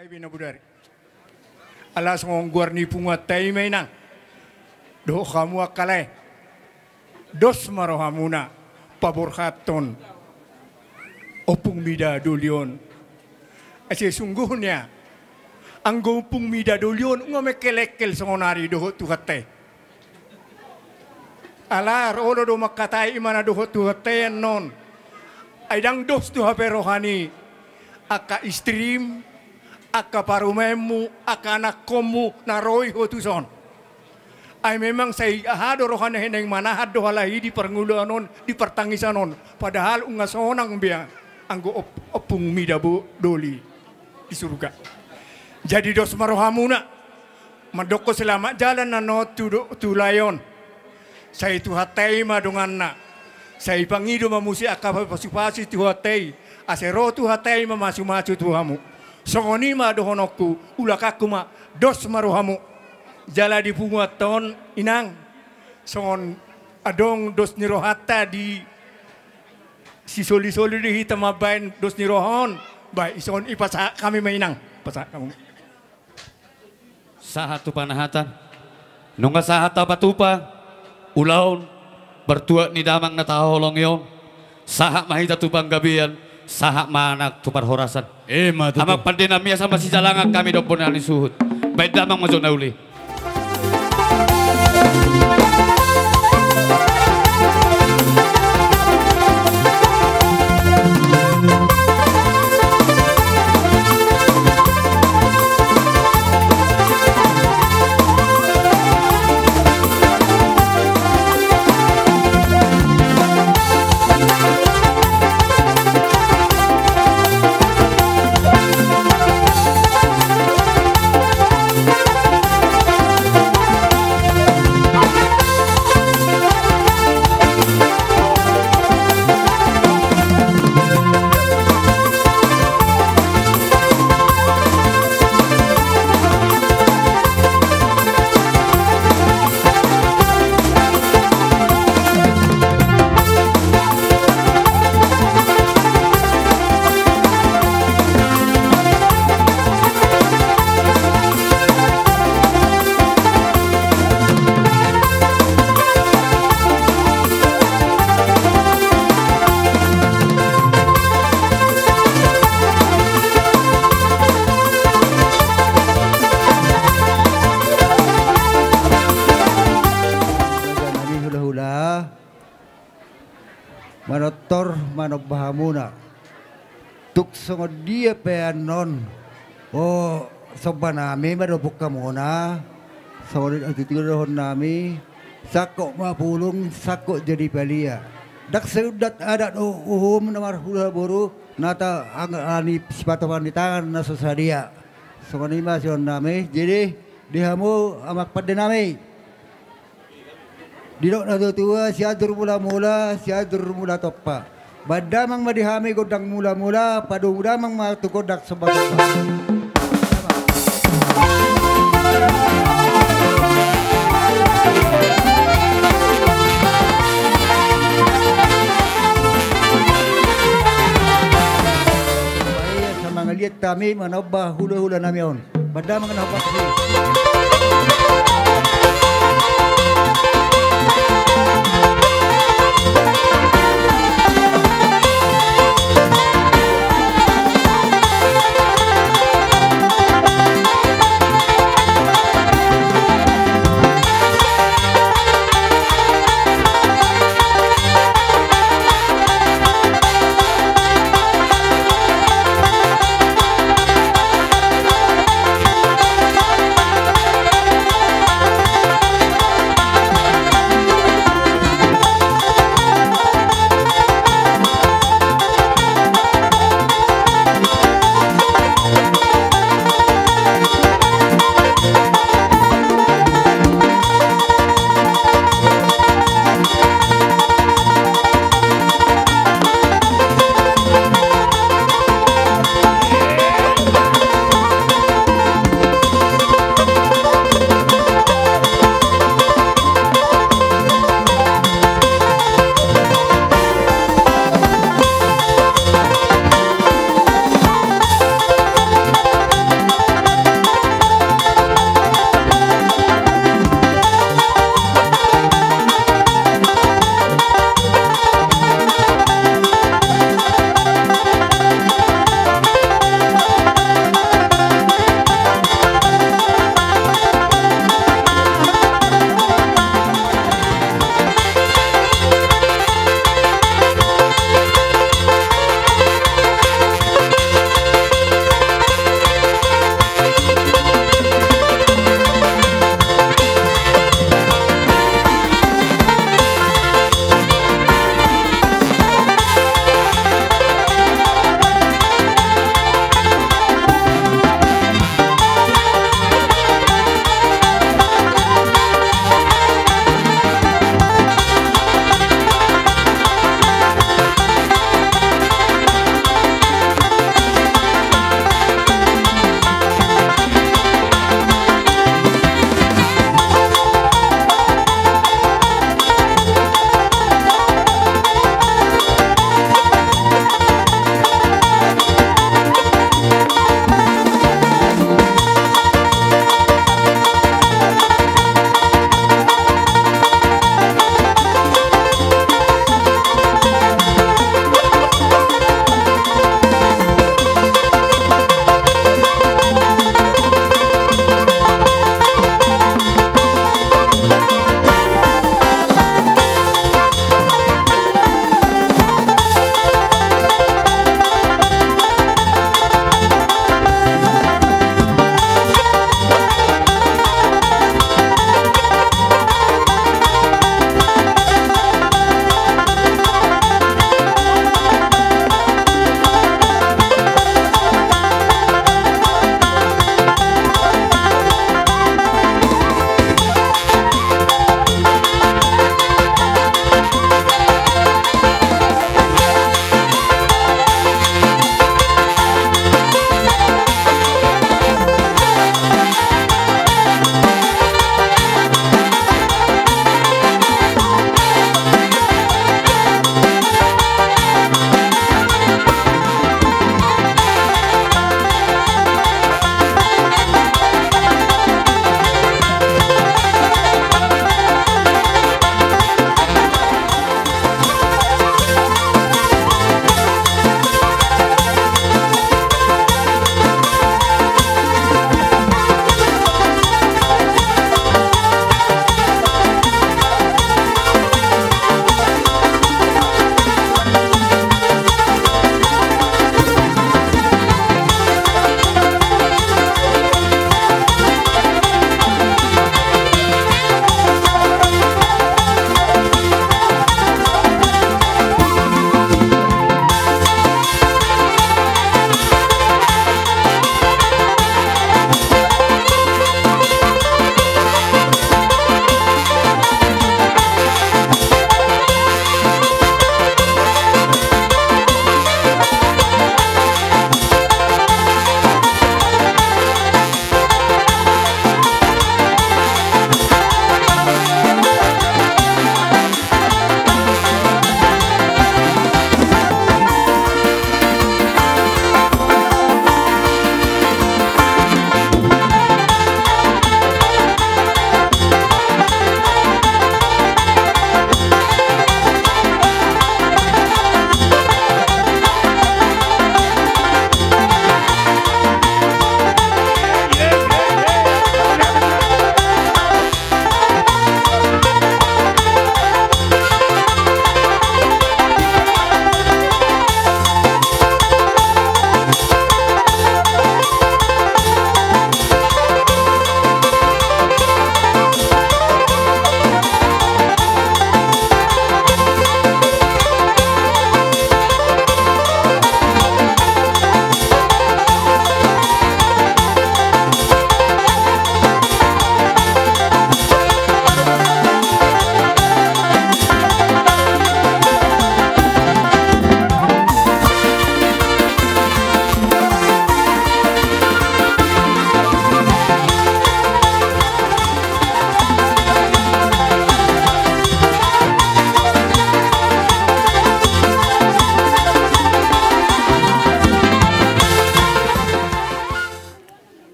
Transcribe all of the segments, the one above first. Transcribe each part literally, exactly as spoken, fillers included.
Ai bina budari. Ala songon goar ni punguanta i ma inang. Dohot hamu angka lae. Dos ma rohamuna paborhathon ompung mida doli on. Ase sungguhnya anggo ompung mida doli on nunga mengkelengkel songonari dohot Tuhanta i. Ala ro olo do mangkatai imana dohot Tuhanta i annon. Ai ndang dos tu hape roha ni angka istrim, angka parumaenmu, angka anakkonmu na ro i ho tuson. Ai memang sai aha do rohana he naeng manahan do halak i di parngoluan on, di partangisan on. Padahal nunga sonang be anggo op-, ompung mida bo-, doli di surga. Jadi dos ma rohamuna. Mandokkon selamat jalan annon tu do-, tu lae on. Sai Tuhanta i ma donganna. Sai pangido ma muse angka pasupasu Tuhanta i. Ase ro Tuhanta i ma masumasu tu hamu. Songon i ma dohononku, ulakanku ma, dos ma rohamu. Jala di punguanta on inang. Songon adong dos ni rohanta di sisolisoli do hita mambaen dos ni roha on. Baen, songon i pasahat hami ma inang. Pasahat hamu. Sahat tu panahatan. Nunga sahat tapatupa ulaon partuat ni damang na tahaholongi on. Sahat ma hita tu panggabean, sahat ma anak tu parhorasan. Ima tutu. Amang pande nami, asa masijalangan hami dohot bona ni suhut. Baen damang ma jo na uli. Hulahula. Manortor manomba hamuna. Tung songon dia pe annon, o, somba nami ma dohot hamuna. Songon i do tutu dohonon nami. Sangkot ma pulung, sangkot jadi palia. Ndang sai undat adat dohot uhum na marhula boru, na ta-, anggo ala ni sipatopan ni tangan na so sadia. Songon i ma sian nami. Jadi di hamu amang pande nami. Didok na tua-tua, Sianjur Mula-mula, Sianjur Mula Tompa. Baen damang ma di hami gondang mula-mula, padomu damang ma tu gondang somba-somba. Baen, asa mangaliat hami manomba hula-hula nami on. Baen damang na hobas ni.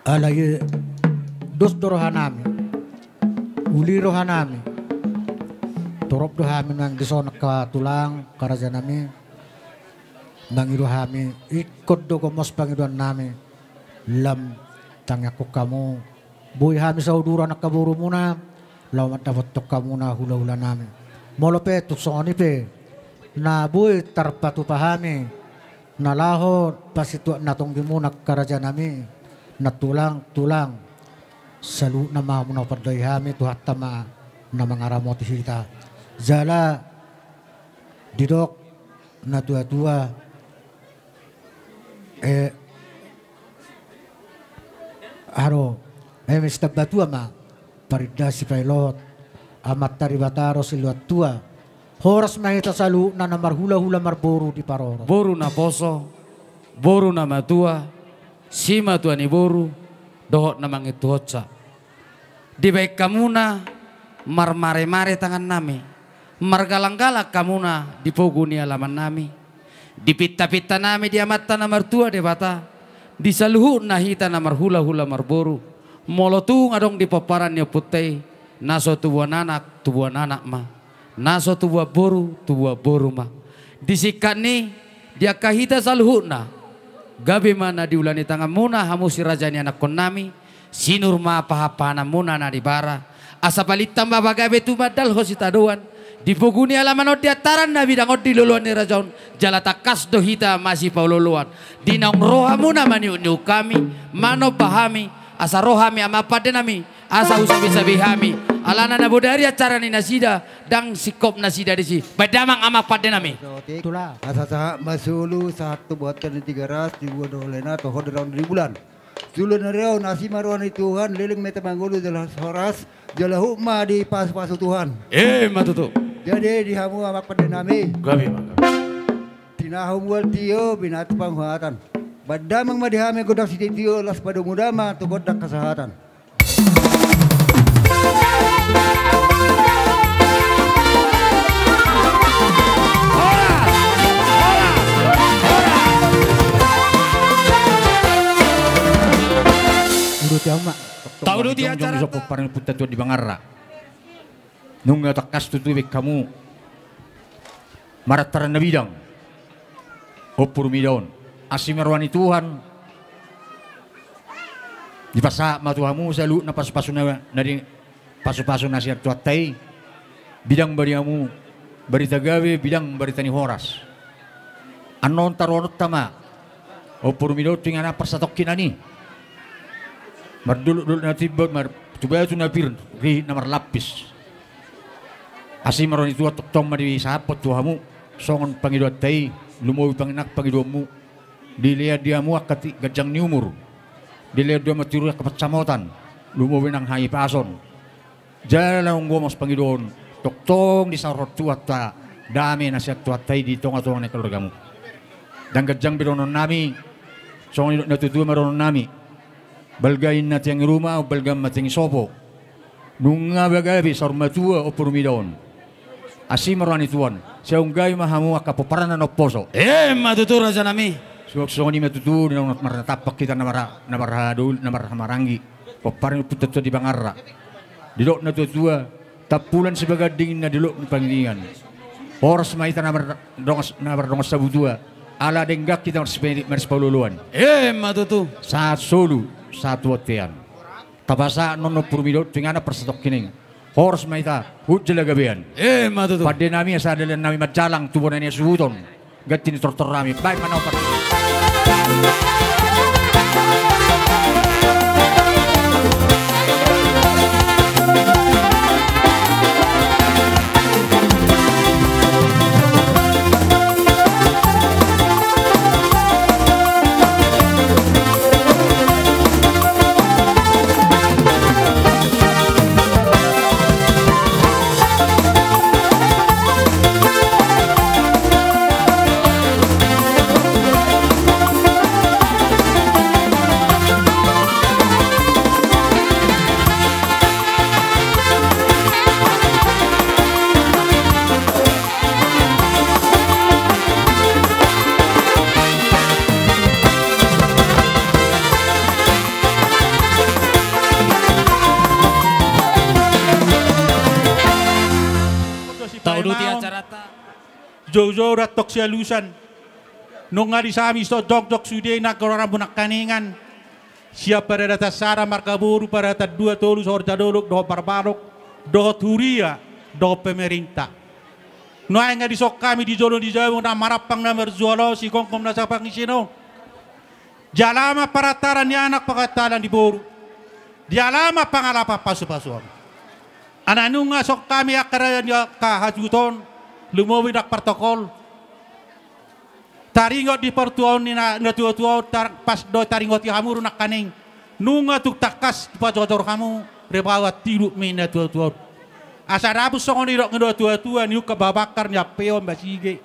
Alai dos do rohanami, uli rohanami. Torop do hami nang dison angka tulang, angka rajanami. Mangido hami, ingkon do gomos pangidoannami, lam tangiangkon hamu. Boi hami sauduran angka borumuna, laho mandapothon hamuna hulahulanami. Molo pe tung songon i pe na boi tarpatupa hami, na laho pasituak na tonggimuna angka rajanami, na tulang, tulang. Saluhutna ma muna pandai hami, Tuhanta ma na mangaramoti hita. Jala didok natuatua, eh, aro, eh, mesti tambatua ma parindahan sipaelohon, Amanta Debata ro siluat tua. Horas ma hita saluhutna na marhulahula marboru diparorot. Boru na poso, boru na matua, simatua ni boru, dohot na mangintuhonsa. Dibahen hamuna marmaremare tangannami, margalanggalang hamuna di pogu ni alamannami, di pintapintanami di Amanta na martua Debata, di saluhutna hita na marhulahula marboru, molo tung adong di pomparan ni ompunta i, na so tubuan anak, tubuan anak ma. Na so tubuan boru, tubuan boru ma. Di singkat ni, di angka hita saluhutna, gabe ma na diula ni tanganmuna hamu si raja ni anakkonnami, sinur ma pahanpahananmuna na di bara. Asa palintang ma pagabe tumandalhon sitadoan, di pogu ni alaman on, di antaran na bidang on, di loloan ni raja on, jala tangkas do hita masipaolooloan. Di naung ro hamuna maniukniuk hami, manomba hami, asa ro hami amang pandenami, asa husabisabei hami. Alana na bodari acara ni nasida, ndang singkop nasida disi. Baen damang amang pandenami. Tulang. Asa sahat ma solu, sahat tu bontean ni Tigaras, di bulan dolena, toho di raun di bulan. Solu na riaon, asi ma roha ni Tuhan, leleng ma hita mangolu jala horas, jala hot ma dipasupasu Tuhan. Emma tutu. Jadi di hamu amang pandenami. Gabe ma, gabe. Tinahu mual tio, binatu panguhatan. Baen damang ma di hami gondang sitio-tio, las padomu damang tu gondang hasahatan. Tauduti acara. Pomparan ni ompunta tuan di Bangarra. Nunga tangkas tutu baen hamu marantaran na bidang, ompunmida on. Asi ma roha ni Tuhan, dipasahat ma tu hamu saluhutna pasupasu na, na di pasupasu na sian Tuhanta i. Bidang bari hamu barita gabe, bidang barita ni horas. Annon taruhononta ma, ompunmida on, tu inganan parsatongkinan i. Mardolokdolok na timbo, mar-, tu batu na pir, rihit na marlampis. Asi ma roha ni Tuhan, tongtong ma disahaphon tu hamu songon pangidoanta i, lumobi nang pangidoanmu. Dilehon di hamu angka ti-, ganjang ni umur. Dilehon di hamu tiur angka pansamotan, lumobi nang hahipason. Jala naung gomos pangidoan, tongtong disaorhon Tuhanta dame na sian Tuhanta i di tongatonga ni keluargamu. Ndang ganjang be dohononnami, songon nidok natuatua ma dohononnami. Balga inna tiang ni ruma, balga ma tiang ni sopo. Nunga gabe saur matua ompunmida on. Asi ma roha ni Tuhan, sai gabe ma hamu angka pomparanna na umposo. Emma tutu rajanami. Suang songon i ma tutu, di naung marnatampak hita na mara-, na marhadol-, na marhahamaranggi. Pomparan ni ompunta tuan di Bangarra. Didok natuatua, tampulan sipaganding inna di dolok ni Pangiringan. Horas ma hita na mardongan, na mardongan sabutua. Ala denggan hita marsipa-, marsipaolooloan. Emma tutu. Sahat solu, sahat tu bontean. Tapasahat annon ompunmida on tu inganan parsatongkinan i. Horas ma hita, hot jala gabean. Emma tutu. Pandenami, asa dalannami manjalang tu bona ni hasuhuton. Ganti ni tortornami. Baen ma na opat. Joujou do antong sialusan. Nunga disami jongjong sude na goaranmu nangkaningan. Sian paradatan sada marga boru, paradatan dua tolu saur jadolok dohot barbalok, dohot huria, dohot pemerintah. Nuaeng nga dison hami di jolo ni jabu na marampang na marjual on, sigomgom na sapangision on. Jala ma parantaran ni anak, parantaran ni boru. Jala ma pangalapan pasupasuon. Ala nunga dison hami angka raja ni angka hatututon, lumobi nang partokol. Taringot di partuaon ni na, natuatua on, tar-, pas do taringoti hamu do nangkaning. Nunga tung tangkas dipajojor hamu, ribawan tirup ni natuatua on. Asa dapot songon nidok ni natuatua, ni ungkap babangkar, ni ampeon basige.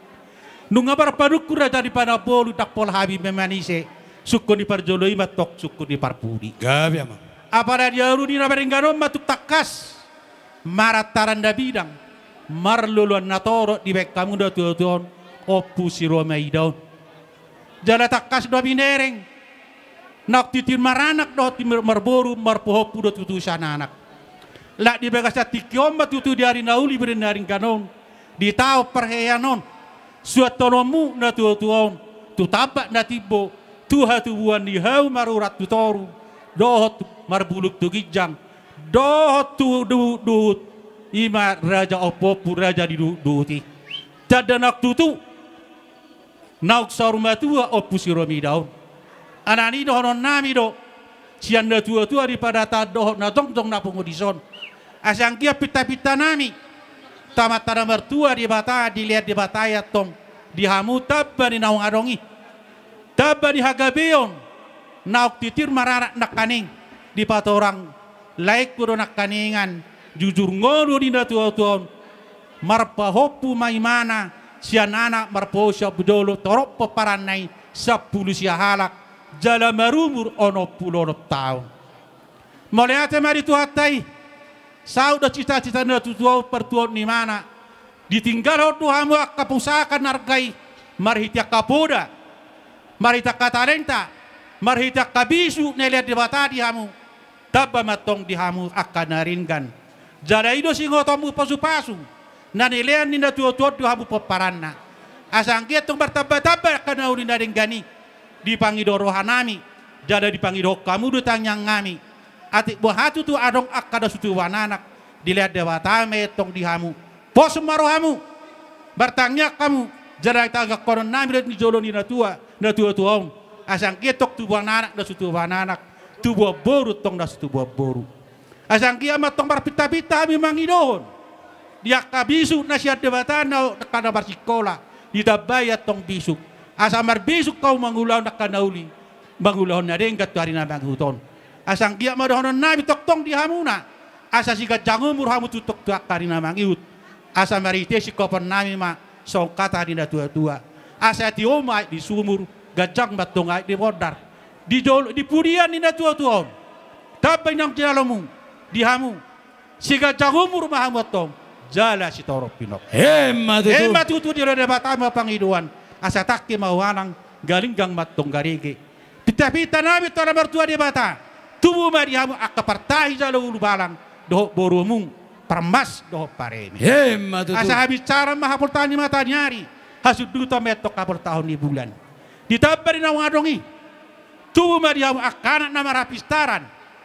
Nunga marpanungkun raja ni panambolu, ndang pola hami be manise. Sungkun ni parjolo i ma antong sungkun ni parpudi. Gabe, amang. Apala di alu ni na maringan on ma tung tangkas. Marantaran na bidang, marloloan na torop dibaen hamu natuatua on, Ompu Siromaida on. Jala tangkas do binereng, naung tintin maranak dohot tintin marboru, marpahompu do tutu sian anak. Laos di bagasan tingki on ma tutu di ari na uli bere na ringgan on, di taon parhehean on, suanhononmu natuatua on, tu tambak na timbo, tu hatubuan ni hau marurat tu toru, dohot marbulung tu ginjang, dohot tu duhut-duhut, i ma raja ompu-ompu, raja ni duhut-duhut i. Tanda naung tutu, naung saur matua Ompu Siromaida on. Alani i dohononnami do, sian natuatua di paradatan dohot na jongjong na pungu dison. Asa anggiat pintapintanami, tu Amanta na martua Debata, dilean Debata i antong, di hamu tamba ni naung adong i. Tamba ni hagabeon, naung tintin maranak nangkaning, dipatorang laengku do nangkaningan, jujur ngolu ni natuatua on, marpahompu ma imana, sian anak marpaosi onom jolo, torop pomparanna i, sampulu sia halak, jala marumur onom pulu onom taon. Mauliate ma di Tuhanta i, saut do cita-cita ni natuatua on, partuaon ni imana, ditinggalhon do hamu angka pusaka na arga i, marhite angka poda, marhite angka talenta, marhite angka bisuk na nilean Debata di hamu, tamba ma antong di hamu angka na ringgan. Jala i do singotonmu pasupasu, na nilean ni natuatua on di hamu pomparanna. Asa anggiat tong martambatamba angka na uli na denggan i, dipangido rohanami, jala dipangidohon hamu do tangiangnami. Atik boha tutu adong angka na so tubuan anak, dilean Debata ma i antong di hamu. Pos ma rohamu, martangiang hamu, jala tangiangkononnami do di jolo ni natua, natuatua on. Asa anggiat tong tubuan anak na so tubuan anak, tubuan boru tong na so tubuan boru. Asa anggiat ma tong marpintapinta hami mangidohon di angka bisuk na sian Debata na, angka na marsikola, ditambai antong bisuk. Asa marbisuk hamu mangulahon angka na uli, mangulahon na denggan tu ari na mangihut on. Asa anggiat ma dohononnami tongtong di hamuna, asa siganjang umur hamu tongtong tu angka ari na mangihut. Asa marhite singkoponnami ma songon hata ni natuatua. Asa tio ma aek di sumur, ganjang ma tong aek di bondar. Di jolo, di pudian ni natuatua on, tamba i naung jinalomu di hamu, siganjang umur ma hamu antong, jala sitorop pinop. Emma tutu. Emma tutu, dilean Debata ma pangidoan. Asa tangki ma ualang, galinggang ma tong garege. Pintapintanami tu Amanta na martua Debata, tubu ma di hamu angka partahi jala ulubalang, dohot borumuna, parmas dohot pareme. Emma tutu. Asa habisaran ma hapoltaon ni mata ni ari, hasundutan ma antong hapoltaon ni bulan. Ditamba di naung adong i, tubu ma di hamu angka anak na marhapistaran,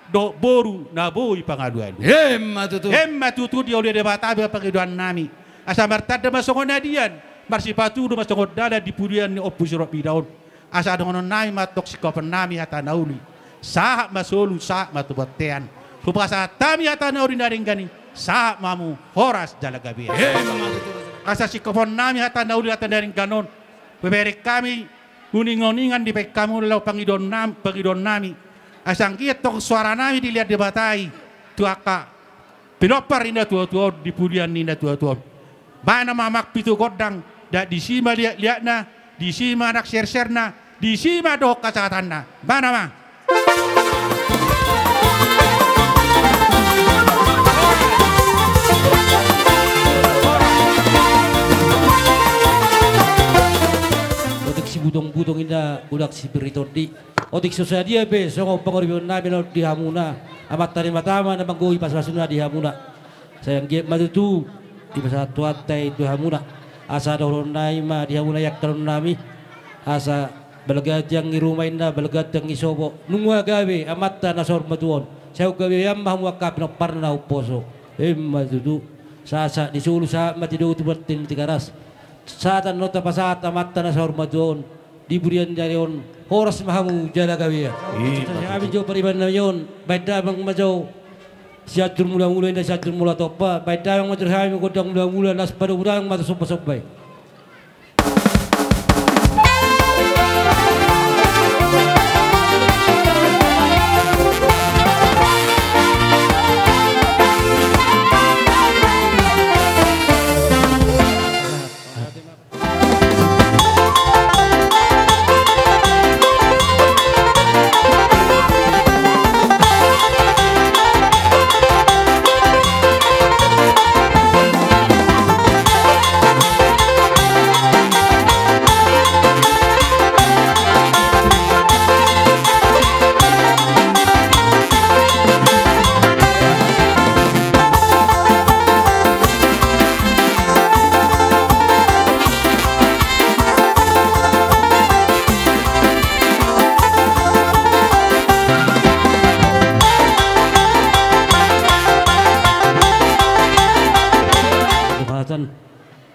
dohot boru na boi pangalualuan. Emma tutu. Emma tutu, dilean Debata ma pangidoannami. Asa martanda ma songon na dian, marsipatudu ma songon dalan di pudian ni Ompu Siromaida on. Asa dohononnami ma tong singkoponnami hata na uli. Sahat ma solu, sahat ma tu bontean. Hupasahat hami hata na uli na denggan i, sahat ma hamu horas jala gabe. Emma tutu. Asa singkoponnami hata na uli hata na denggan on, hubereng hami uninguningan dibaen hamu laho pangidoannam-, pangidoannami. Asa anggiat tong soaranami dilean Debata i tu angka pinompar ni natuatua on, di pudian ni natuatua on. Mana ma amang pitu gondang, da disi ma liatliatna, disi ma nang serserna, disi ma dohot hasahatanna. Mana ma. Otik sibutong-butong inda godang sipir ni tondi. Otik so sadia pe songon pangorbionnami na di hamuna, Amanta Debata ma na manggohi pasupasuna di hamuna. Sai anggiat ma tutu dipasahat Tuhanta i tu hamuna. Asa dohononnami ma di hamu na iangkannami, asa balga tiang ni ruma inna, balga tiang ni sopo, nunga gabe amanta na saur matua on. Sai gabe ma hamu angka pinomparna umposo. Emma tutu. Sahat-sahat ni solu, sahat ma tindohu, tu bontean ni Tigaras. Sahat ma tapasahat amanta na saur matua on. Di burian ni ari on, horas ma hamu jala gabe. Hami jo pariban nami on, baen damang ma jo Sianjur Mulamula, inna Sianjur Mula Tompa, baen damang ma jo hami gondang mulamula, laos padomu damang ma tu somba-somba i.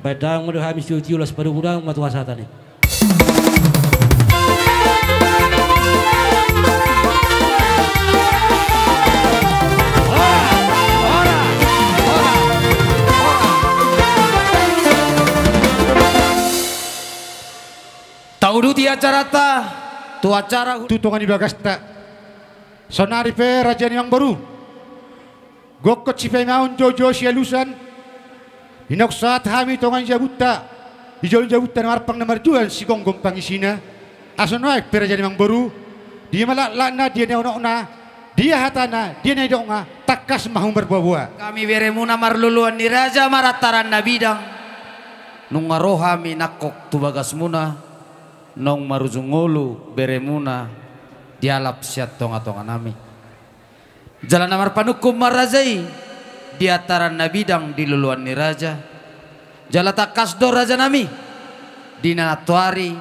Baen damang ma jo hami sitio-tio, laos padomu damang ma tu hasahatan i. Tauduti acaranta tu acara hu- tu tonga ni bagasta. Saonari pe raja ni amangboru, gokhon sipaimaon, jou-jou sialusan. Di naung sahat hami tonga ni jabunta, di jolo ni jabunta na marpang na marjual, sigomgom pangisina. Asa nuaeng pe raja ni amangboru, dia ma laklakna, dia na unokna, dia hatana, dia na nidokna, tangkas ma hamu marboa-boa. Hami beremuna marluluan ni raja, marataran na bidang, nunga ro hami nangkok tu bagasmuna, naung marujung ngolu beremuna dialap sian tonga-tonganami. Jala na marpanungkun ma raja i di ataran na bidang di luluan ni raja. Jala tangkas do rajanami, di na nantoari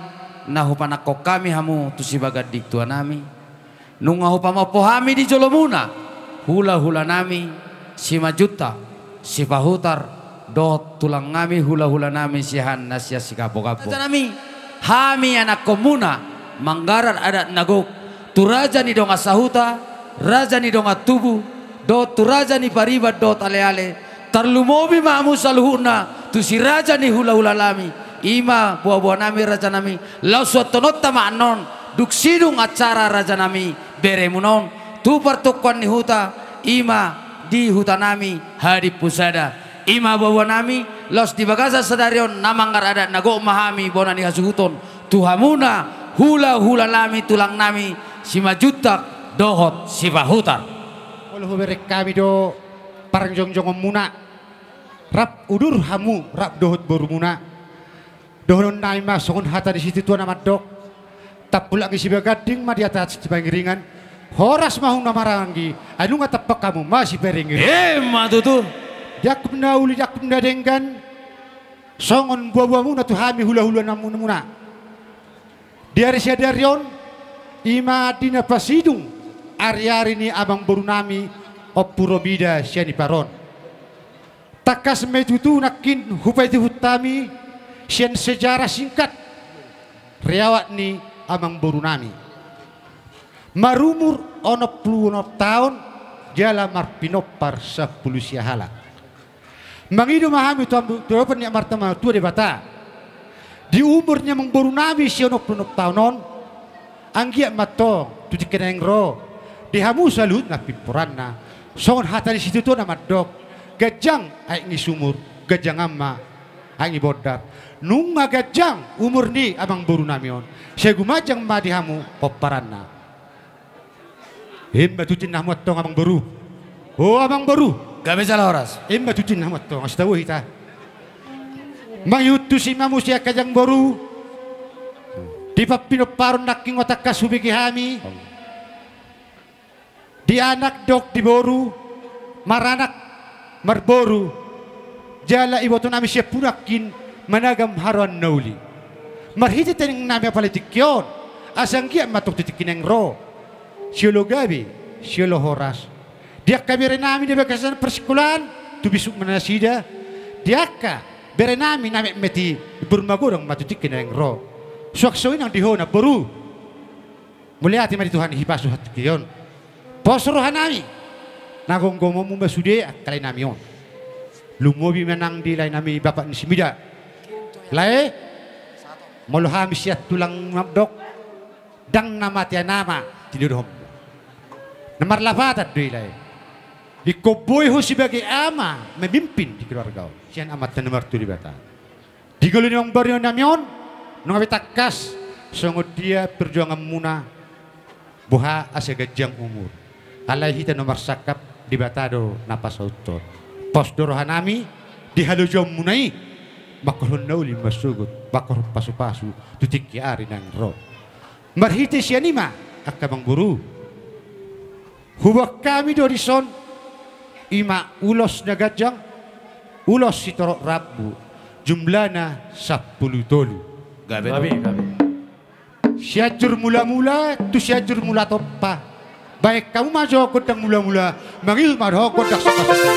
na hupanangkok hami hamu tu sibaganding tuanami, nunga hupamompo hami di jolomuna hula-hulanami Simanjuntak, Sipahutar, dohot tulangnami hula-hulanami sian na sian Sigambo-gambo. Rajanami, hami anakkonmuna, manggarar adat na gok tu raja ni dongan sahuta, raja ni dongan tubu, dohot tu raja ni pariban dohot ale-ale, tarlumobi ma hamu saluhutna tu si raja ni hula-hulanami, i ma boa-boanami rajanami, laos suantononta ma annon, dung sidung acara rajanami beremuna on tu partungkoan ni huta, i ma di hutanami Hadimpu Sada. I ma boa-boanami, laos di bagasan sadari on na manggarar adat na gok ma hami bona ni hasuhuton tu hamuna hula-hulanami tulangnami Simanjuntak dohot Sipahutar. Olo, hubereng hami do parjongjongonmuna, rap udur hamu rap dohot borumuna. Dohononnami ma songon hata ni situatua na mandok: Tampulak ni sibaganding ma di atas sipangiringan. Horas ma hamu na maranggi, ai nunga tampok hamu masiparingiringan. Emma tutu. Di angkup na uli, di angkup na denggan, songon boa-boamuna tu hami hula-hulanamuna. Di ari sadari on, i ma di na pasidung ari-ari ni amangborunami Ompu Robida sian Iparon. Tangkas ma i tutu nangkin hupaihut hami sian sejarah singkat riwayat ni amangborunami. Marumur onom pulu onom taon jala marpinompar sampulu sia halak. Mangido ma hami tu Am-, tu Amanta Martua Debata, di umur ni amangborunami sionom pulu onom taon on, anggiat ma antong tu tingki na naeng ro di hamu saluhutna pimporanna, songon hata ni situatua na mandok: Ganjang aek ni sumur, ganjangan ma aek ni bondar. Nunga ganjang umur ni amangborunami on, sai gumanjang ma di hamu pomparanna. Emma tutu ninna hamu antong, amangboru. O amangboru. Gabe jala horas. Emma tutu ninna hamu antong, asa tabo hita. Mangihut tusi ma muse, angka amangboru, di pampinomparon nangkin, tangkas hubege hami di anak dohot di boru, maranak marboru, jala ibotonami sian pudangkin managam haroan na uli. Marhite teneng nami apala tingki on, asa anggiat ma tung tu tingki naeng ro, siolo gabe, siolo horas. Di angka bere nami na di bagasan parsingkolaan, tu bisuk ma nasida. Di angka bere nami na metmet i, boru magodang ma tu tingki naeng ro. Suang songon i nang di ho namboru. Mauliate ma di Tuhan i, hipas do hata tingki on. Pos roha nami. Na gomgomonmu ma sude angka lae nami on. Lumobi ma nang di lae nami bapak ni si Mida. Lae, molo hami sian tulang mandok, ndang na mate ama, tinodohonmu. Na marlapatan do i, lae. Ingkon boi ho sebagai ama memimpin di keluarga on sian Amanta na martua Debata. Di ngolu ni amang boru nami on, nunga be tangkas songon dia perjuanganmuna, boha asa ganjang umur. Alai hita na marsangkap, Debata do na pasauthon. Pos do roha nami di halojaonmuna i, mangkorhon na uli marsogot, mangkorhon pasupasu tu tingki ari naeng ro. Marhite sian i ma, angka amang boru, huboan hami do dison, i ma ulos na ganjang, ulos sitorop rambu, jumlahna sampulu tolu. Gabe, gabe, gabe. Sianjur Mulamula tu Sianjur Mulatompa. Baen hamu ma jo gondang mulamula, mangihut ma dohot gondang sombasomba.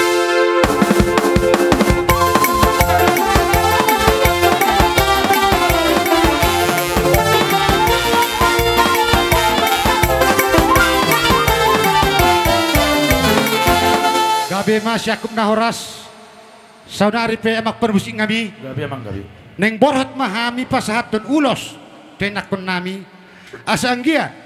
Gabe ma siangkup na horas. Saonari pe amang parmusik nami. Gabe, amang, gabe. Naeng borhat ma hami pasahathon ulos tu ianakhon nami. Asa anggiat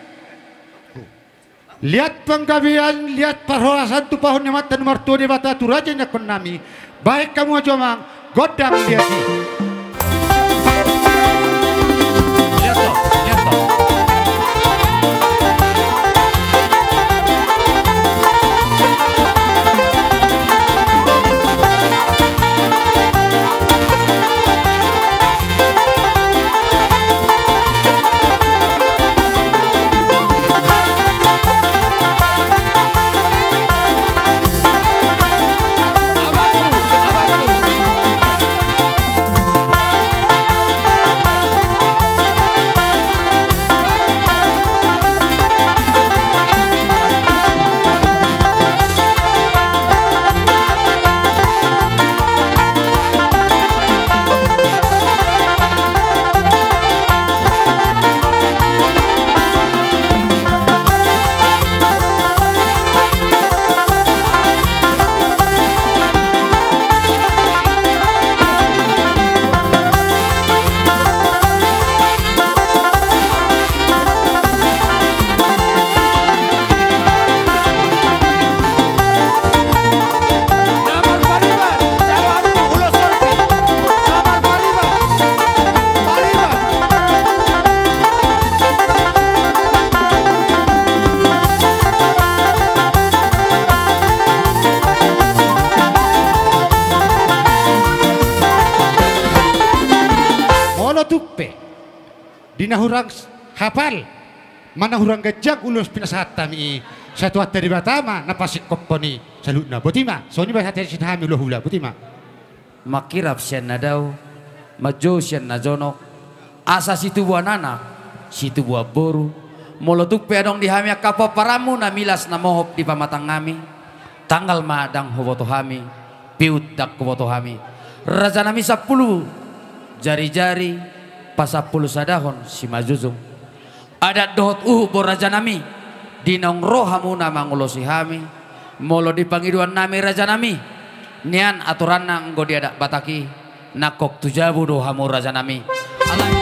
liat panggabean, liat parhorasan tumpahon ni Amanta na martua Debata tu raja ianakhon nami. Baen hamu ma jo, amang, gondang liat i. Liat do, liat do. Molo tung pe di na hurang s-, hapal, manang hurang ganjang ulos pinasahat hami i, sai Tuhanta Debata ma na pasingkophon i saluhutna. Boti ma, songon i ma hata sian hami hulahula, boti ma. Mangkirap sian na dao, manjou sian na jonok, asa situbuan anak, situbuan boru. Molo tung pe adong di hami angka pomparanmu na milas na mohop di pamatang hami, tanggal ma ndang huboto hami, piut ndang huboto hami. Raja nami sampulu jarijari, pasampulu sadahon simanjujung. Adat dohot uhum do, raja nami, di naung ro hamuna mangulosi hami. Molo di pangidoan nami, raja nami, nian aturanna anggo di adat Batak i, nangkok tu jabu do hamu, raja nami. Alai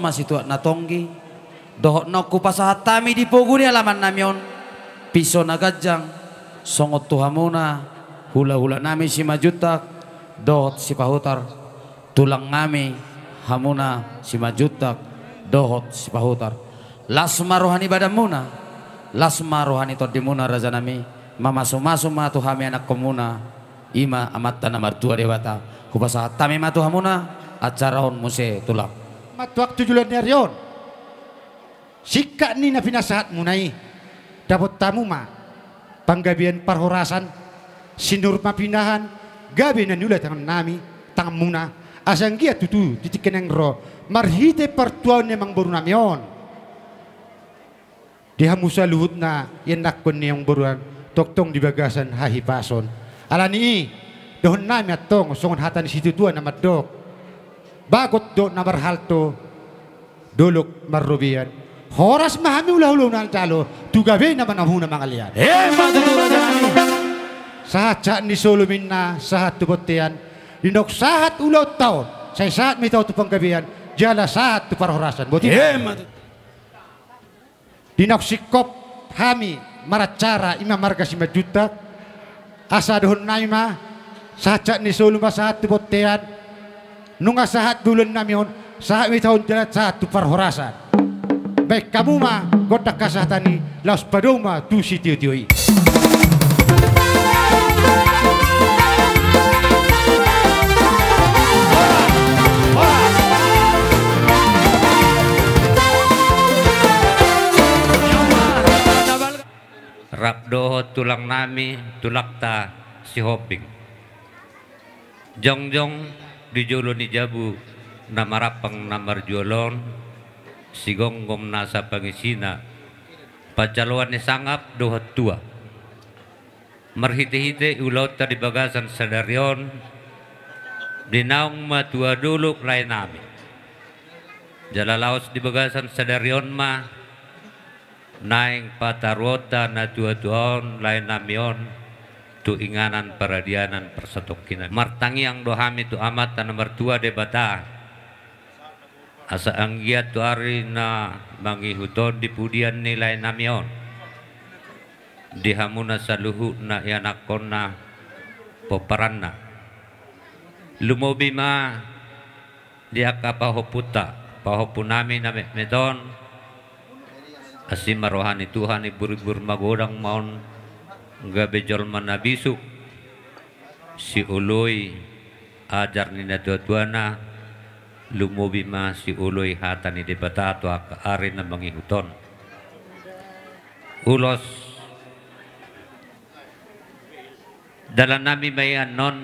ma situak na tonggi, dohot naung hupasahat hami di pogu ni alaman nami on, piso na ganjang, songon tu hamuna, hula-hula nami Simanjuntak, dohot Sipahutar, tulang nami, hamuna Simanjuntak, dohot Sipahutar. Las ma roha ni badanmuna, las ma roha ni tondimuna raja nami, mamasu-masu ma tu hami anakkonmuna, i ma Amanta na martua Debata, hupasahat hami ma tu hamuna, acara on muse tulang. Mantuak tu joloan ni ari on. Singkat ni na pinasahatmuna i, dapot hamu ma panggabean parhorasan, sinur ma pinahan, gabe na niula tangan nami, tanganmuna, asa anggiat tutu di tingki na naeng ro, marhite partuaon ni amangboru nami on. Di hamu saluhutna, ianakkon ni amangboru an, tongtong di bagasan hahipason. Alani i, dohonon nami antong, songon hata ni situatua na mandok. Bagot do na marhalto, dolok marrobean. Horas ma hami hula-hula na manjalo, tu gabe na manamuna mangalean. Emma tutu raja nami. Sahat-sahat ni solu ma inna, sahat tu bontean. Di naung sahat ulaonta on, sai sahat ma hita on tu panggabean, jala sahat tu parhorasan. Boti. Emma tutu. Di naung singkop hami maracara i ma marga Simanjuntak, asa dohonon nami ma, sahat-sahat ni solu ma sahat tu bontean, nunga sahat be ulaon nami on, sahat ma hita on jala sahat tu parhorasan. Baen hamu ma gondang hasahatan i, laos padomu ma tu sitio-tio i. Rap dohot tulang nami, tulangta Sihombing. Jongjong di jolo ni jabu na marampang na marjual on, sigomgom nasa pangisina, panjaloan ni sangap dohot tua. Marhite-hite ulaonta di bagasan sadari on, di naung matua dolok lae nami. Jala laos di bagasan sadari on ma, naeng pataruonta na tua-tua on lae nami on, tu inganan paradianan parsatongkinan. Martangiang do hami tu Amanta na martua Debata. Asa anggiat tu ari na mangihut on di pudian ni lae nami on. Di hamuna saluhutna ianakkonna pomparanna. Lumobi ma di angka pahompunta, pahompu nami na metmet on. Asi ma roha ni Tuhan, ibur-ibur magodang ma on, gabe jolma na bisuk. Sioloi ajar ni natua-tuana, lumobi ma sioloi hata ni Debata tu angka ari na mangihut on. Ulos dalan nami ma i annon,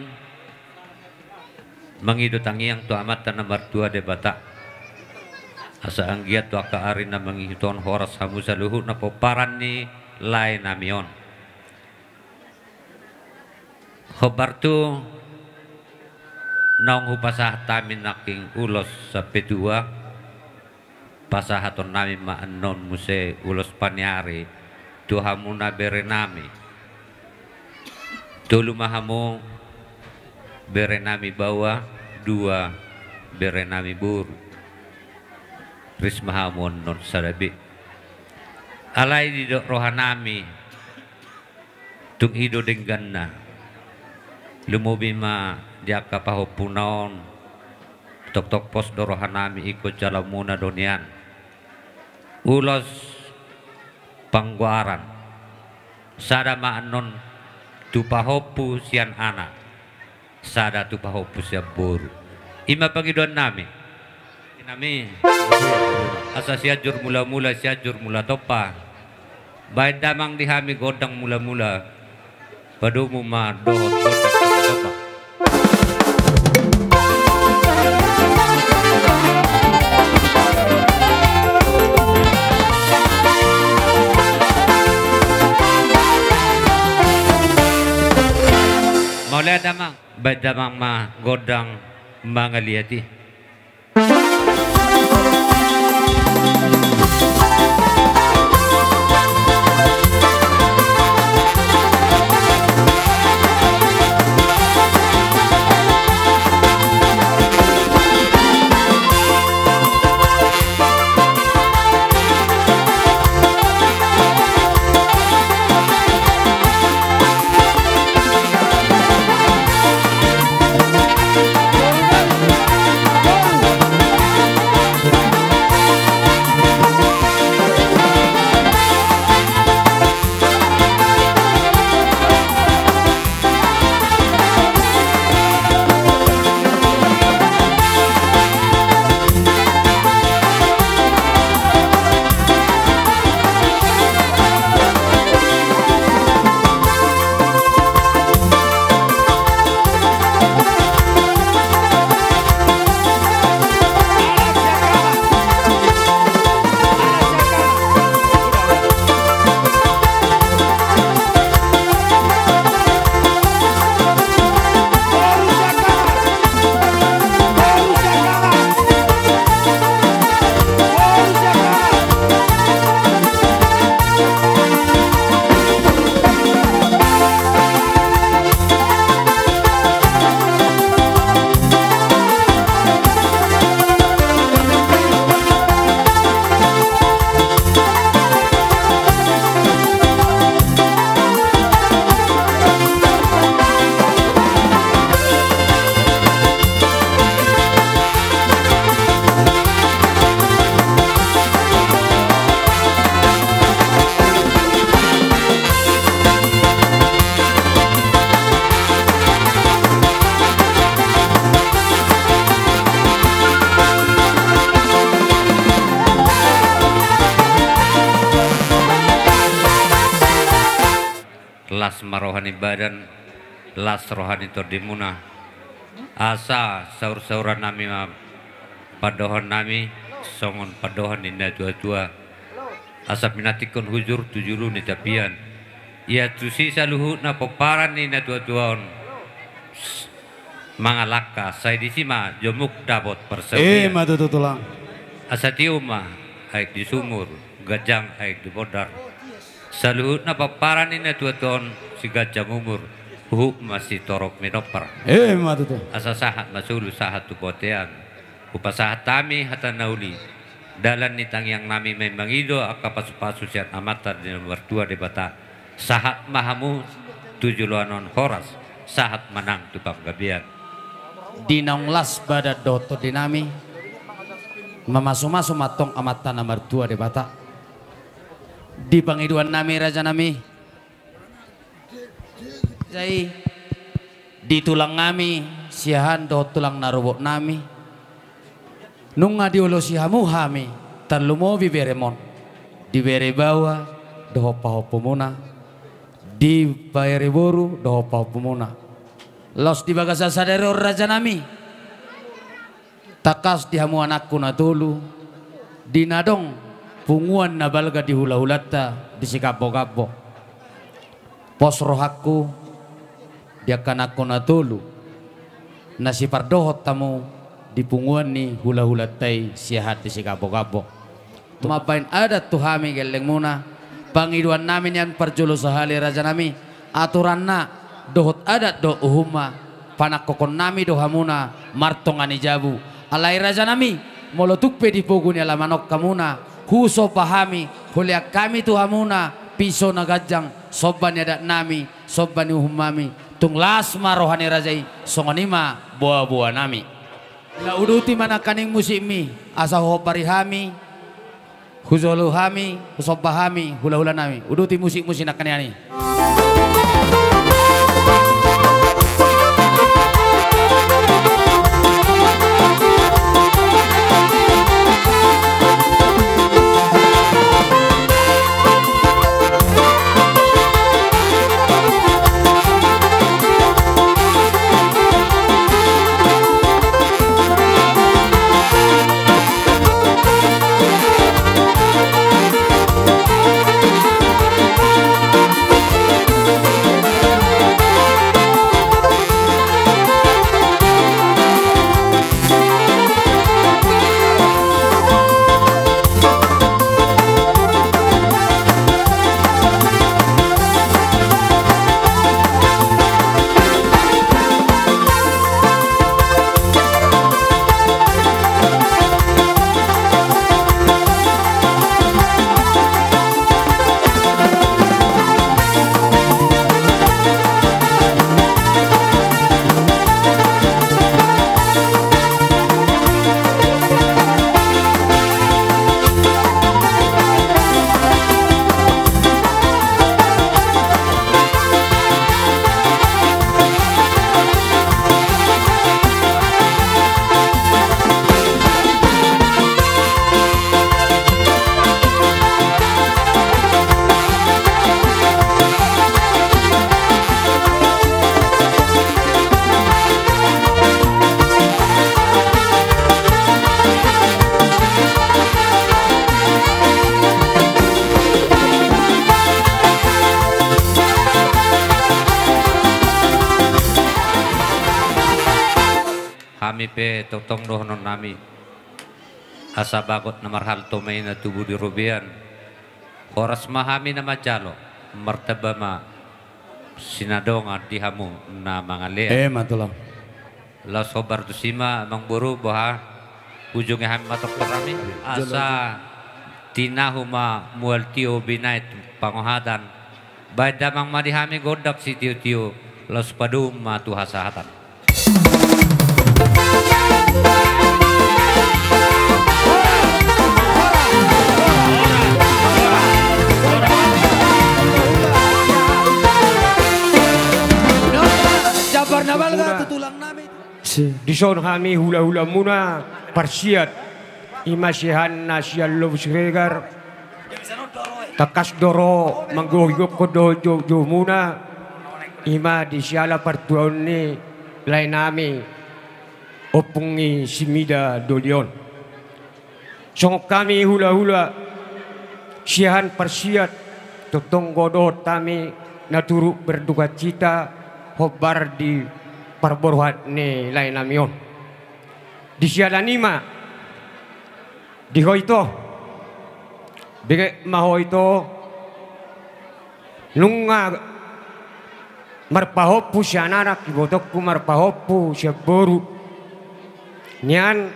mangido tangiang tu Amanta na martua Debata. Asa anggiat tu angka ari na mangihut on horas hamu saluhutna pomparan ni lae nami on. Hombar tu naung hupasahat hami nangkin ulos sampe tua, pasahaton nami ma annon muse ulos paniari tu hamuna bere nami. Tolu ma hamu bere nami baoa, dua bere nami boru. Ris ma hamu annon sada be. Alai didok roha nami, tung i do dengganna. Lumobi ma di angka pahompuna on, tongtong pos do roha nami ingkon jalamuna do nian. Ulos panggoaran. Sada ma annon tu pahompu sian anak. Sada tu pahompu sian boru. I ma pangidoan nami. Nami. Asa Sianjur Mula-mula, Sianjur Mula Tompa. Baen damang di hami gondang mula-mula. Padomu ma dohot gondang mula-mula. Mauliate damang. Baen damang ma gondang mangaliat i. Las ma roha ni badan, las roha ni tondimuna. Asa saur-sauran nami ma pandohan nami, songon pandohan ni na tua-tua. Asa pinantikkon hujur tu julu ni tapian. Ia tusi saluhutna pomparan ni na tua-tua on mangalangka, sai disi ma jomuk dapot parsaulian. Ima tutu tulang. Asa tio ma aek di sumur, ganjang aek di bondar. Saluhutna pomparan ni na tua-tua on siganjang umur, huhut ma sitorop minompar. Ima tutu. Asa sahat ma solu sahat tu bontean. Hupasahat hami hata na uli. Dalan ni tangiang nami ma i mangido angka pasu-pasu sian Amanta na martua Debata. Sahat ma hamu tu joloan on horas, sahat ma nang tu panggabean. Di naung las badan dohot tondi nami, mamasu-masu ma antong Amanta na martua Debata. Di pangidoan nami, raja nami, sai di tulang nami Siahaan dohot tulang na robot nami, nunga diulosi hamu hami, tarlumobi berem on, di bere baoa dohot pahompumuna, di bere boru dohot pahompumuna. Laos di bagasan sadari on, raja nami, tangkas di hamu anakku na tolu, di na adong punguan na balga di hula-hulanta di Sigambok-gambok. Pos rohangku di angka anakku na tolu, na sipardohot hamu di punguan ni hula-hulanta i Siahaan di Sigambok-gambok. Mambahen adat tu hami gellengmuna, pangidoan nami nian parjolo sahali, raja nami, aturanna dohot adat dohot uhumna, panangkokhon nami do hamuna martonga ni jabu. Alai, raja nami, molo tung pe di pogu ni alaman on hamuna, husomba hami, hulean hami tu hamuna piso na ganjang, somba ni adat nami, somba ni uhum nami, tung las ma roha ni raja i, songon i ma boa-boa nami. Uduti ma nangkaning musikmi, asa huhombari hami, hujolo hami, husomba hami hula-hula nami. Uduti musik-musik nangkaning i. Hami pe tongtong dohonon nami, asa bagot na marhalto ma i na tubu di robean. Horas ma hami na manjalo, martamba ma sinadongan di hamu na mangalean. Ima tulang. Laos hombar tusi ma, amangboru, boha, ujungi hami ma tongtong nami, asa tinahu ma mual tio binahen pangohatan. Bahen damang ma di hami gondang sitio-tio, laos padomu ma tu hasahatan. Jambar na balga tu tulang nami. Dison hami hula-hulamuna parsiat, ima Siahaan na sian Lobu Siregar. Tangkas do ro manggohi gokhon dohot jou-, joumuna. I ma di siala partuaon ni lae nami, Ompung i Simida Dolion. Songon hami hulahula siahaan parsiat, tongtong do dohot hami na turut berdukacita hombar di parborohat ni lae nami on. Di siala ni i ma, di ho ito, benget ma ho ito, nunga marpahompu sian anak, ibotongku marpahompu sian boru. Nian,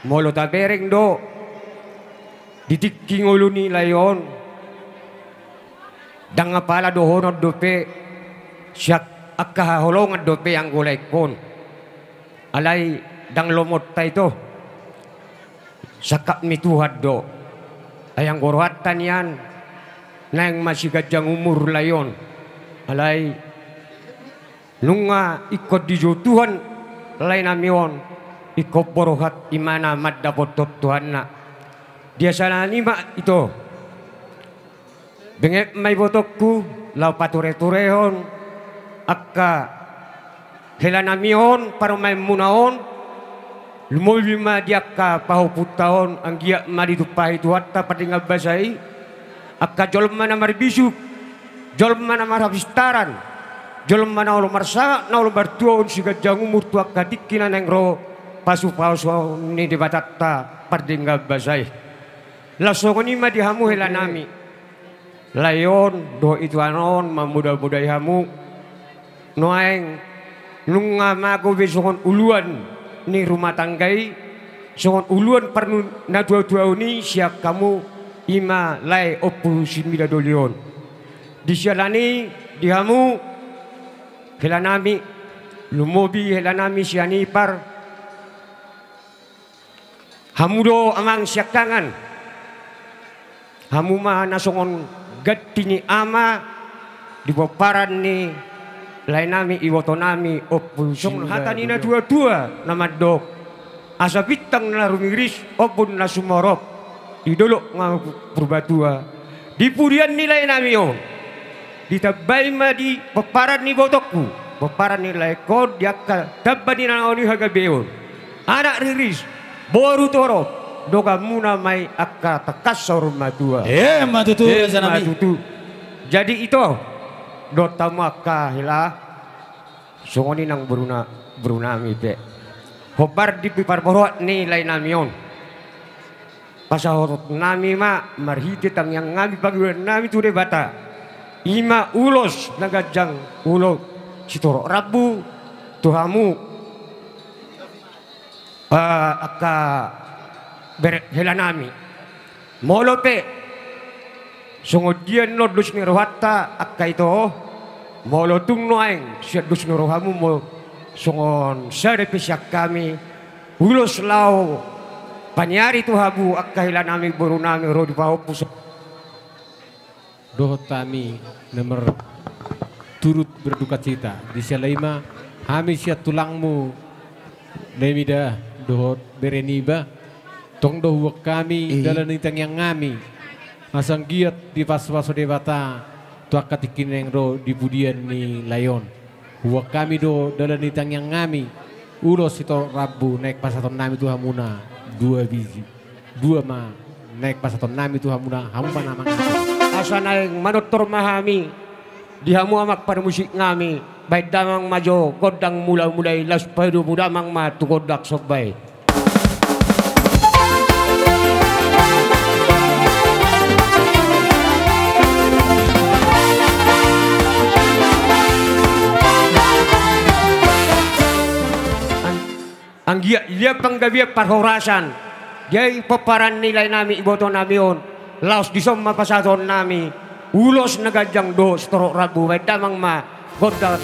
molo tabereng do di tingki ngolu ni lae on, ndang apala dohonon dope, sian angka haholongan dope anggo laengkon. Alai ndang lomonta ito, sangkap ni Tuhan do. Ai anggo rohanta nian, naeng ma siganjang umur lae on. Alai nunga ingkon dijou Tuhan lae nami on, ingkon borhat imana mandapothon Tuhanna. Di siala ni i ma ito, benget ma ibotongku, laho patureturehon angka hela nami on, parumaenmuna on, lumobi ma di angka pahompunta on, anggiat ma ditumpahi Tuhanta pardenggan basa i, angka jolma na marbisuk, jolma na marhapistaran, jolma na olo marsangap, na olo martua on, siganjang umur tu angka tingki na naeng ro, pasupasuon ni Debatanta pardenggan basa i. Laos songon i ma di hamu hela nami. Lae on dohot ituan on mamodamodai hamu. Nuaeng nunga mago be songon uluan ni rumah tangga i, songon uluan parnatuatuaon i sian hamu, i ma lae Ompu Simida Dolion. Di siala ni i di hamu hela nami, lumobi hela nami sian ipar, hamu do amang siangkangan. Hamu ma na songon ganti ni ama di pomparan ni lae nami, iboto nami Ompu Simida. Songon hata ni natuatua na mandok, asa bintang na rumiris, ombun na sumorop, di dolok ma Purbatua. Di pudian ni lae nami on, ditambai ma di pomparan ni ibotongku, pomparan ni laengkon, di angka tamba ni na nauli hagabeon, anak riris, boru torop, donganmuna ma i angka tangkas saur matua. Emma tutu, raja nami. Emma tutu. Jadi ito, dohot hamu angka hela, songon i nang boruna, boru nami pe. Hombar di parborohat ni lae nami on, pasahaton nami ma marhite tangiang nami, pangidoan nami tu Debata, i ma ulos na ganjang, ulos sitorop rambu tu hamu, eh, angka bere hela nami. Molo pe songon dia annon dos ni rohanta angka ito, molo tung nuaeng sian dos ni rohamu, molo songon sada pe sian hami, ulos laho paniari tu hamu angka hela nami, boru nami ro di pahompu so. Dohot hami na marturut berdukacita. Di siala i ma hami sian tulangmu Nemida dohot bere niba, tong do huboan hami, i, dalan ni tangiang nami, asa anggiat dipasupasu Debata tu angka tingki na naeng ro di pudian ni lae on. Huboan hami do dalan ni tangiang nami, ulos sitorop rambu naeng pasahaton nami tu hamuna dua biji. Dua ma naeng pasahaton nami tu hamuna, hamu ma na mangatur. Asa naeng manortor ma hami di hamu amang parmusik nami, baen damang ma jo gondang mulamula i, laos padomu damang ma tu gondang somba i. Anggiat liat panggabean parhorasan di pomparan ni lae nami, iboto nami on, laos dison ma pasahaton nami ulos na ganjang dohot sitorop rambu, baen damang ma gondang.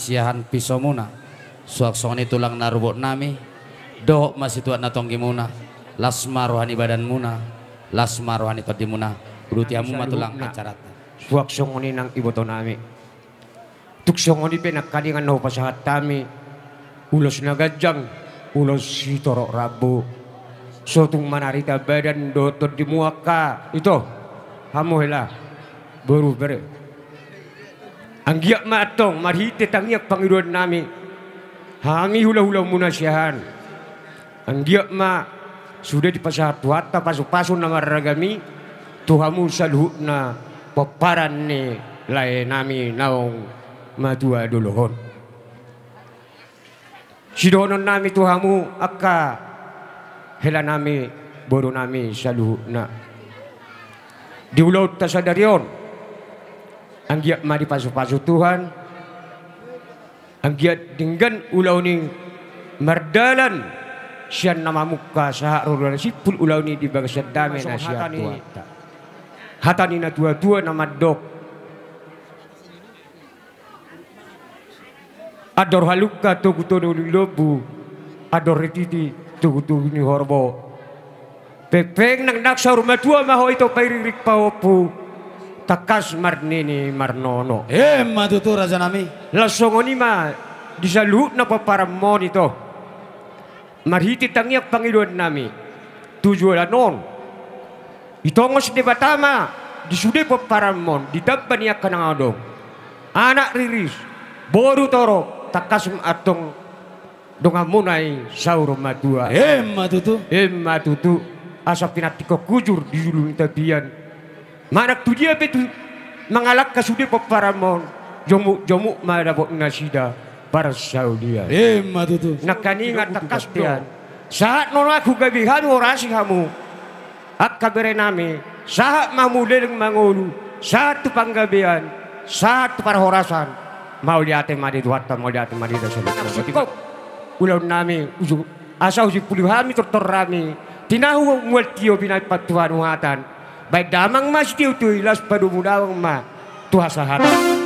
siahaan pisomuna. Suang songon i tulang na rubot nami, dohot ma situatna tonggimuna, las ma roha ni badanmuna, las ma roha ni tondimuna. Uduti hamu ma tulang acaranta. Suang songon i nang iboto nami. Tung songon i pe nangkaningan na hupasahat hami, ulos na ganjang, ulos sitorop rambu. So tung manarita badan dohot tondimu angka ito, hamu hela, boru bere. Anggiat ma antong marhite tangiang pangidoan nami, hami hulahulamuna siahaan. Anggiat ma sude dipasahat Tuhanta pasupasu na marragam i tu hamu saluhutna pomparan ni lae nami naung matua dolok on. Sidohonon nami tu hamu angka hela nami, boru nami saluhutna. Di ulaonta sadari on, anggiat ma dipasupasu Tuhan, anggiat denggan ulaon i mardalan sian na mamungka sahat ro na simpul ulaon i di bagasan dame na sian Tuhanta. Hata ni natuatua na mandok: Andor halumpang togutogu ni lombu, andor rititi togutogu ni horbo. Pengpeng nang nang saur matua ma ho ito, pairingiring pahompu, tangkas marnini marnono. Emma tutu, raja nami. Laos songon i ma di saluhutna pomparanmon ito. Marhite tangiang pangidoan nami, tu joloan on ditongos Debata ma di sude pomparanmon, di tamba ni angka na adong, anak riris, boru torop, tangkas ma antong donganmuna i saur matua. Emma tutu. Emma tutu. Asa pinantikhon hujur di julu ni tapian. Manang tu dia pe tu mangalangka sude pomparanmon, jomukjomuk ma dapot nasida parsaulian. Emma tutu. Nangkaningan tangkas pe an. Sahat nang on ahu gabe hami horasi hamu, angka bere nami, sahat ma hamu leleng mangolu, sahat tu panggabean, sahat tu parhorasan. Mauliate ma di Tuhanta, mauliate ma di Debata. Singkop ulaon nami, ujung asa husimpuli hami tortor nami, tinahu mual tio binahen pantuhan uhatan. Bahen damang ma sitiotio i, laos padomu damang ma tu hasahatan.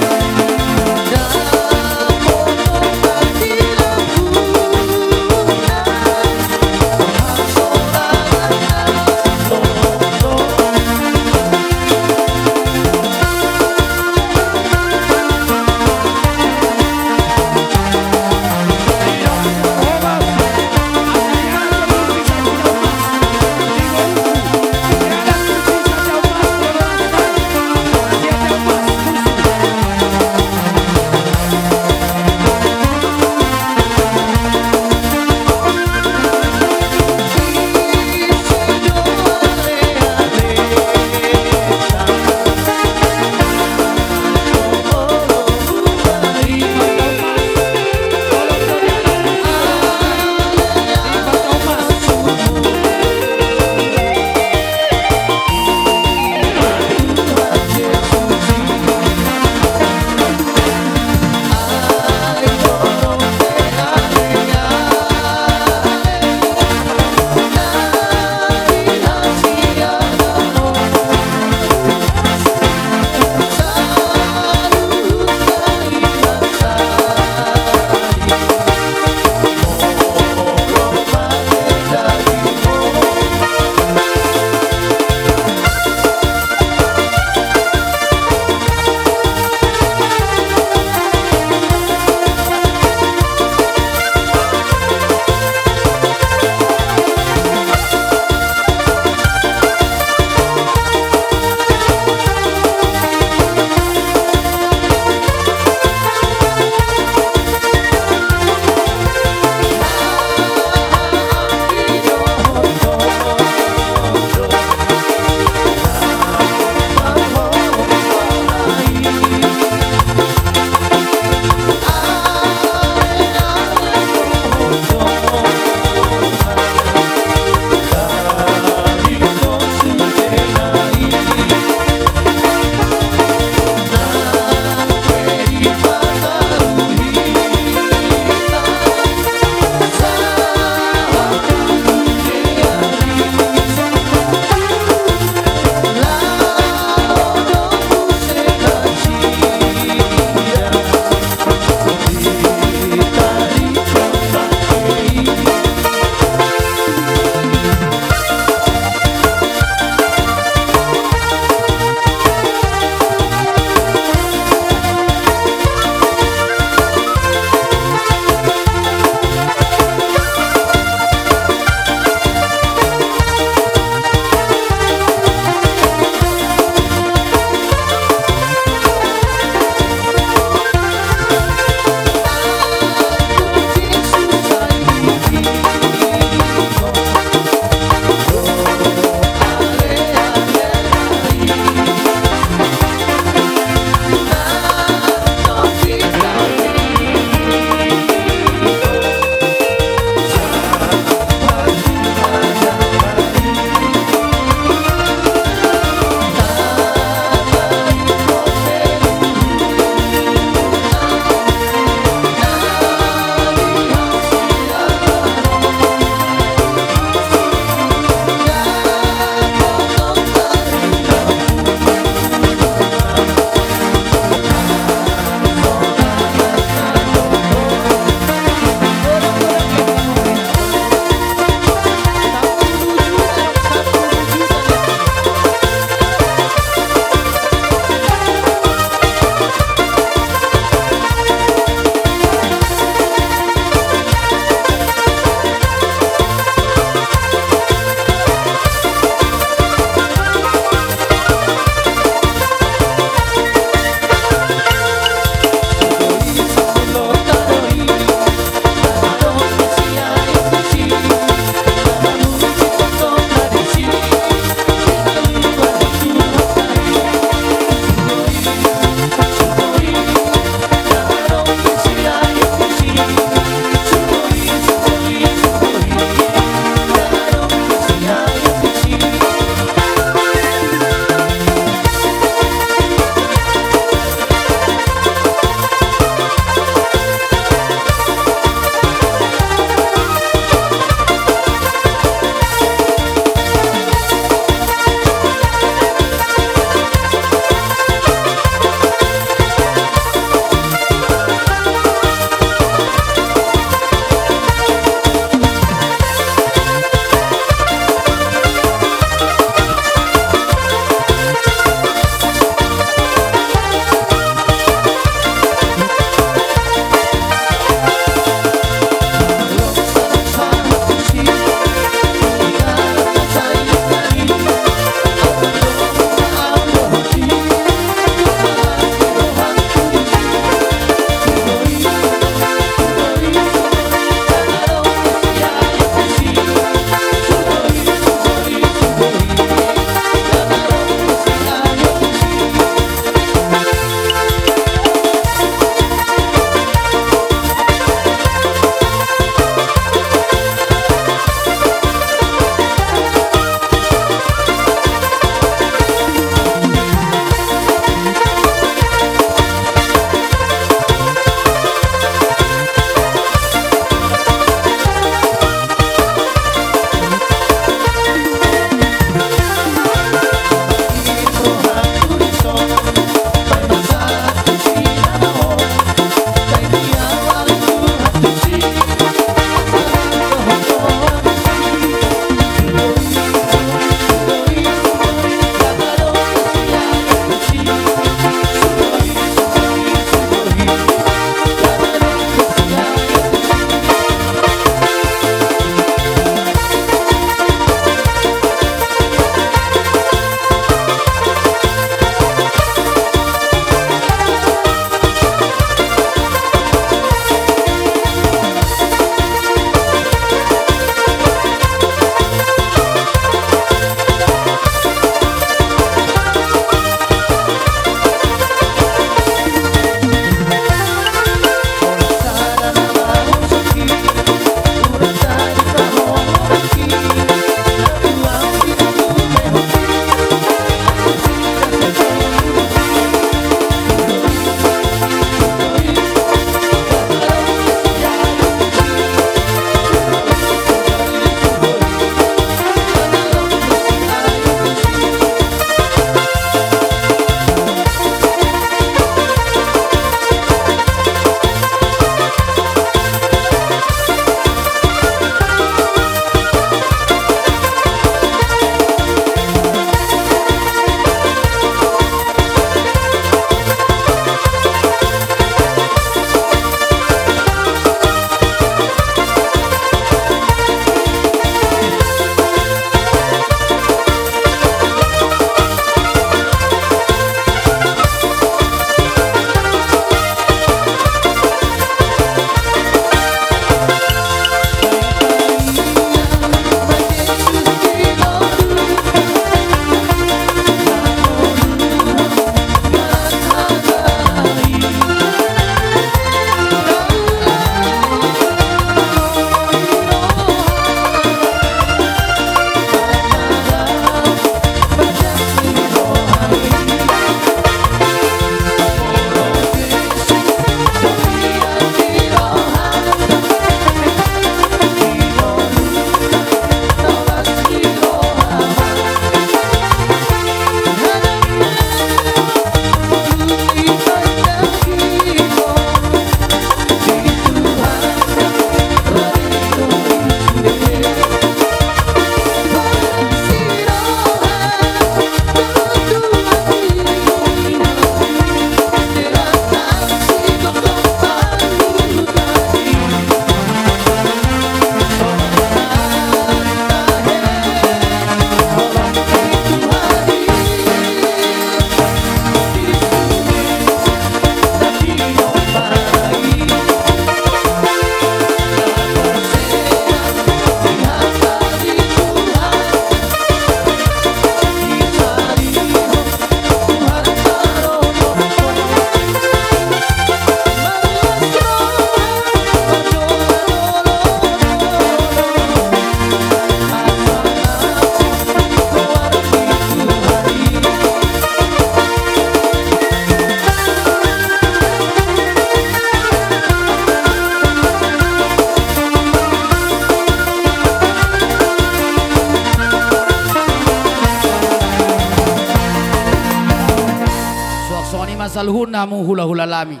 Saluhutna hamu hulahula nami,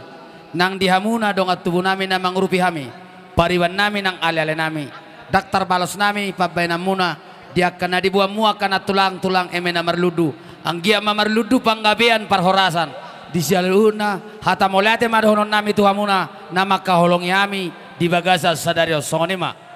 nang di hamuna dongan tubu nami na mangurupi hami, pariban nami nang aleale nami, ndang tarbalos nami pambahenan muna di angka na diboan muna angka na tulang, tulang eme na marlundu, anggiat ma marlundu panggabean parhorasan. Di saluhutna hata mauliate ma dohonon nami tu hamuna na mangkaholongi hami di bagasan sadari on, songon i ma.